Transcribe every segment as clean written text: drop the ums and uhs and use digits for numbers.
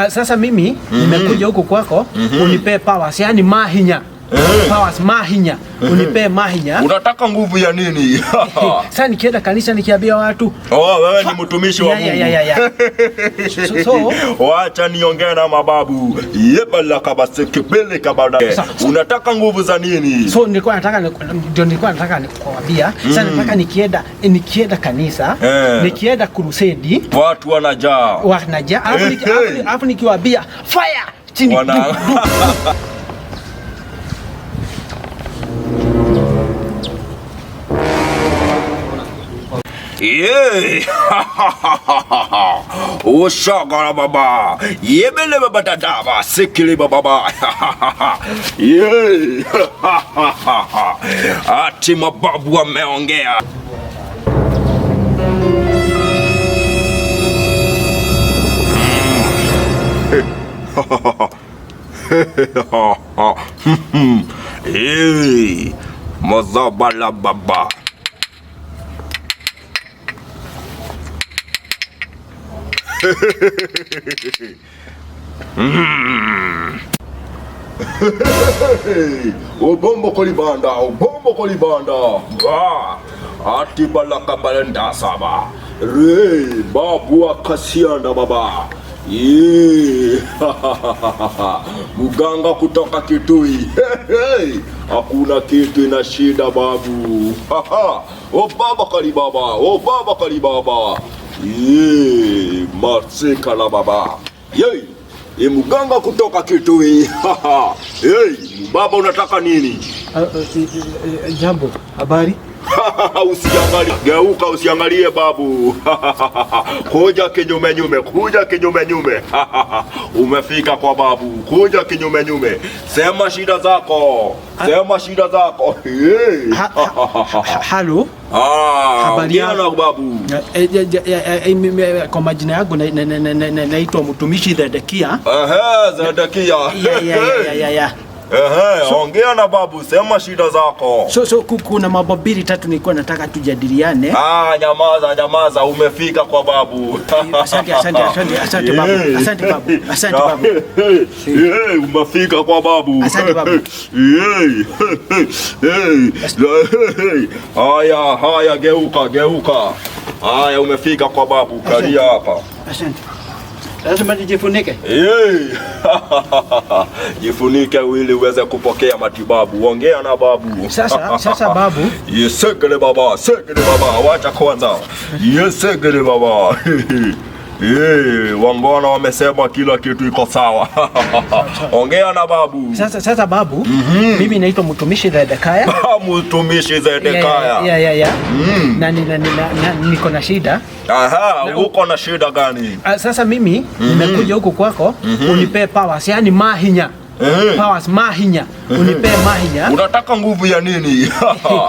Sasa mimi nimekuja huku kwako unipee powers, yani mahinya. Powers mahinya. Unipee mahinya. Unataka nguvu ya nini? Sasa nikienda kanisa nikiambia watu, Oh, wewe ni mtumishi wa Mungu. Ya. So, Wacha niongee na mababu. Yebala kabasekebele kabada. Unataka nguvu za nini? So nilikuwa nataka, ndio nilikuwa nataka nikuambia. Sasa nataka nikienda kanisa, nikienda crusade, Watu wanajaa. Wanaja, alafu nikiwaambia fire chini. Wana Du, du. Yeah. Ushagara baba. Yebele baba dadaba. Sikili baba. Yeah. Ati mababu wameongea. Hey. Mazabala baba. Ubombo kolibanda, ubombo kolibanda. Ba, ati balaka balenda saba. Re, babu akasianda baba. Ye. Muganga kutoka Kitui. Hey, hakuna kitu ina shida babu. O baba kalibaba, o baba kalibaba. Ye, matsika la baba. Ye. E muganga kutoka Kitui. Hey, baba unataka nini? Jambo, habari? Usiangalie, geuka usiangalie babu. Kuja kinyume nyume, kuja kinyume nyume. Umefika kwa babu, kuja kinyume nyume. Sema shida zako. Sema shida zako. Hey. Halo. Ah, Habari ongea yako? na babu. Kwa majina yangu naitwa mtumishi Zedekia. Ehe, Zedekia. Ya. Ehe, ongea na babu, sema shida zako. So kuna mambo mbili tatu nilikuwa nataka tujadiliane. Ah, nyamaza, nyamaza, umefika kwa babu. Asante, asante, asante, asante babu. Yeah. Asante babu. Asante babu. Yeah, umefika kwa babu. Asante babu. Yeah. Hey. Haya, haya, geuka, geuka. Haya, umefika kwa babu, kalia hapa. Asante. Lazima nijifunike. Hey. Jifunike ili uweze kupokea matibabu. Ongea na babu. Sasa babu. Yesekele baba, sekele baba, wacha kwanza. Yesekele baba. Hey, wangwana wamesema kila kitu iko sawa. Ongea na babu. Sasa babu, mimi naitwa mtumishi Zedekia. Mtumishi Zedekia. Ya. Na niko na shida. Aha, uko na shida gani? Sasa mimi nimekuja huku kwako unipee powers, yani mahinya. Powers mahinya. Unipee mahinya. Unataka nguvu ya nini?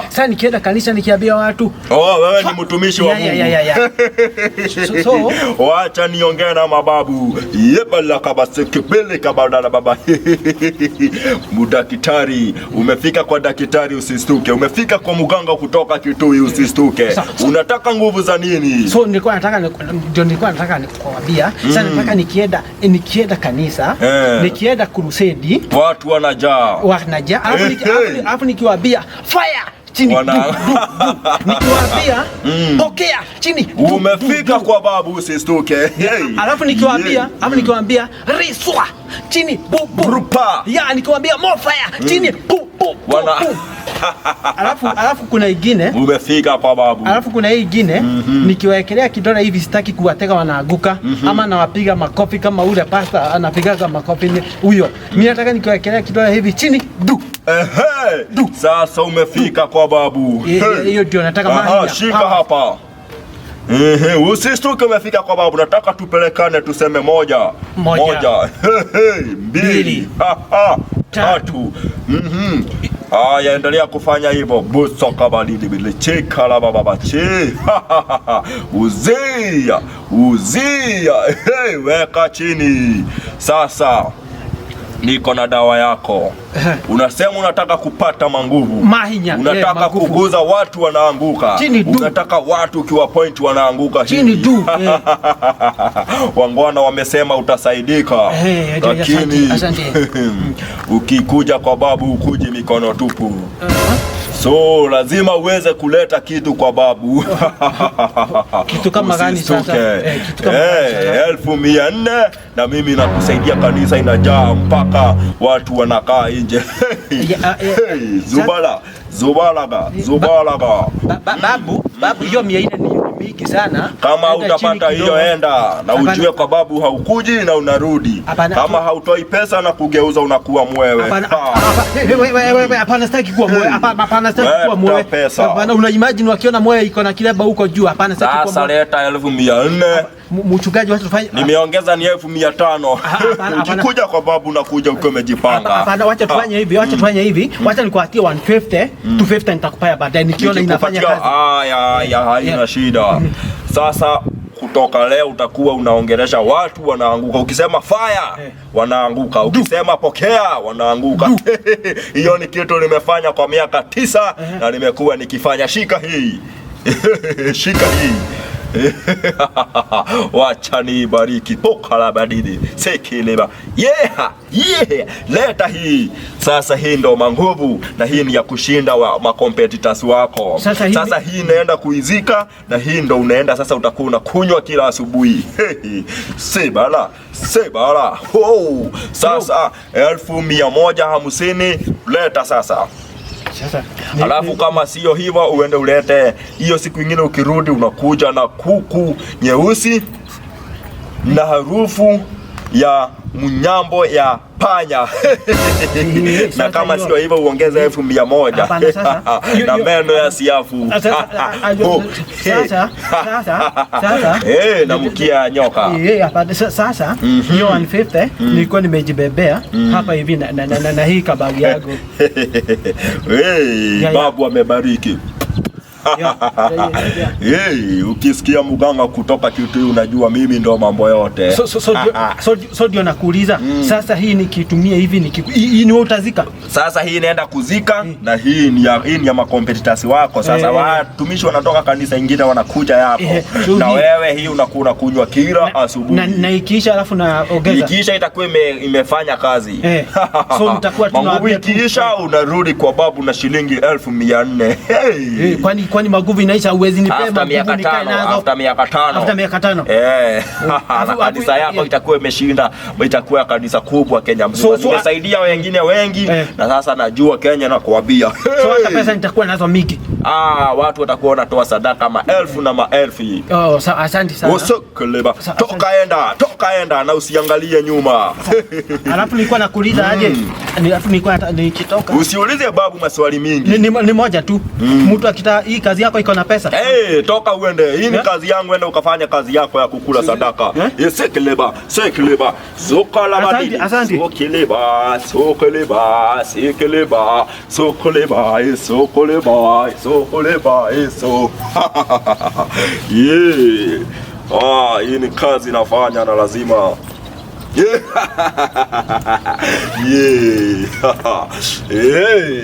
Sasa nikienda kanisa nikiambia watu, Oh, wewe ni mtumishi wa Mungu. Ya. So, Wacha niongee na mababu. Yebala kabasekebele kabadala baba. Mudakitari, umefika kwa dakitari usistuke. Umefika kwa muganga kutoka Kitui usistuke. Unataka nguvu za nini? So nilikuwa nataka, ndio nilikuwa nataka nikuambia. Sasa nataka nikienda kanisa, nikienda crusade, Watu wanajaa. Wanaja, alafu nikiwaambia fire chini, Wana du, du, du. Nikiwaambia pokea chini, du, du, Umefika du. kwa babu usistuke. Hey. Alafu nikiwaambia, alafu nikiwaambia riswa chini, bu, bu. Brupa. Ya, nikiwaambia more fire chini, bu, bu, bu, Wana bu. Alafu kuna ingine. Umefika kwa babu. Alafu kuna hii ingine, nikiwaekelea kidole hivi sitaki kuwatega wanaanguka, ama nawapiga makofi kama ule pasta anapigaga makofi huyo. Mimi nataka nikiwaekelea kidole hivi chini, du. Ehe. Sasa umefika kwa babu. Hey. Hiyo ndio nataka Aha, mahinya. shika Power. hapa. Ehe, usistuke umefika kwa babu. Nataka tupelekane tuseme moja. Moja. Moja. Hey, mbili. Mbili. Ha, ha. Tatu. Tatu. Haya, endelea kufanya hivyo. Buso kabalili bili cheka la baba che. Uzia, uzia. Hey, weka chini. Sasa Niko na dawa yako. Unasema unataka kupata manguvu. Mahinya, Unataka maguvu. Kuguza watu wanaanguka. Chini du. Unataka watu ukiwa point wanaanguka Chini hivi. du. Wangwana wamesema utasaidika. Ndio, Lakini asante, asante. ukikuja kwa babu ukuji mikono tupu. So lazima uweze kuleta kitu kwa babu. Kitu kama gani sasa? Usistuke. Kitu kama gani sasa? 400,000 na mimi nakusaidia, kanisa inajaa mpaka watu wanakaa nje. Ya. Hey, zubala zubalaga zubalaga. Babu, babu, hiyo 400 ni mingi sana. Kama Enda chini utapata hiyo kidogo. enda na Hapana. ujue kwa babu haukuji na unarudi. Hapana. Kama hautoi pesa na kugeuza unakuwa mwewe. Hapana, Ha. wewe, hapana, sitaki kuwa mwewe. Hapana, hapana, sitaki kuwa Leta mwewe. pesa. Hapana, una imagine wakiona mwewe iko na kileba huko juu. Hapana, sitaki kuwa Sasa mwewe. leta 400,000. Mchungaji, wacha tufanye. Nimeongeza ni 500,000. Hapana, hapana. Ukikuja kwa babu nakuja ukiwa umejipanga. Hapana, wacha tufanye hivi, wacha tufanye hivi. Wacha nikupatie 150, 250 nitakupaya baadaye nikiona inafanya Nikikupatia- kazi. Haya, haya, haina shida. Sasa kutoka leo utakuwa unaongelesha watu wanaanguka. Ukisema fire wanaanguka, ukisema pokea wanaanguka. Hiyo ni kitu nimefanya kwa miaka 9 na nimekuwa nikifanya. Shika hii, shika hii. Wacha nibariki poka la badidi sekileba, yeah, leta hii sasa. Hii ndo manguvu na hii ni ya kushinda wa macompetitors wako. Sasa hii- Sasa hii inaenda kuizika na hii ndo unaenda sasa, utakuwa unakunywa kila asubuhi. Sebala sebala. Oh, sasa 150,000 leta sasa. Sasa Alafu kama sio hivyo uende ulete hiyo siku ingine, ukirudi unakuja na kuku nyeusi na harufu ya mnyambo ya panya na Sasa kama hiyo- sio hivyo uongeze 100,000 Hapana, sasa. Na meno ya siafu. Sasa, Oh, sasa, sasa, sasa. Na mkia ya nyoka. Hapana, sasa hiyo 150 nilikuwa nimejibebea hapa hivi na hii kabagi yangu. Hey, Ya. babu amebariki. Ya. Hey, ukisikia mganga kutoka kitu unajua mimi ndo mambo yote. So ndio nakuuliza sasa, hii nikitumia hivi hii ni wewe utazika? Sasa hii inaenda kuzika na hii ni ya macompetitors wako. Sasa watumishi wanatoka kanisa ingine wanakuja yako. So Na wewe hii unakuwa unakunywa kila asubuhi. Na ikiisha alafu naongeza. Ikiisha itakuwa imefanya kazi. So nitakuwa tu Manguvu nawaambia tu- ikiisha unarudi kwa babu na shilingi 400,000. Hey. Kwani maguvu inaisha, uwezi nipea After maguvu miaka nikae 5, nazo? after miaka 5. After miaka 5. Na kanisa yako itakuwa imeshinda, itakuwa kanisa kubwa Kenya mzima. Nimesaidia wengine wengi na sasa najua Kenya na kuambia. So hata pesa nitakuwa nazo mingi. Ah, watu watakuwa wanatoa sadaka maelfu na maelfu. Oh, asante sana. Usikeleba. Toka enda, toka enda na usiangalie nyuma. Alafu nilikuwa nakuuliza aje? Alafu nilikuwa nikitoka. Usiulize babu maswali mingi. Ni moja tu. Mtu akita hii kazi yako iko na pesa. Hey, toka uende. Hii ni kazi yangu, enda ukafanya kazi yako ya kukula sadaka. Sekeleba, sekeleba, zokola Asante, badidi. asante. Sokeleba, sokeleba, sekeleba, sokoleba, sokoleba, sokoleba, so. Yeah. Ah, hii ni kazi nafanya na lazima. Yeah. Yeah. Yeah.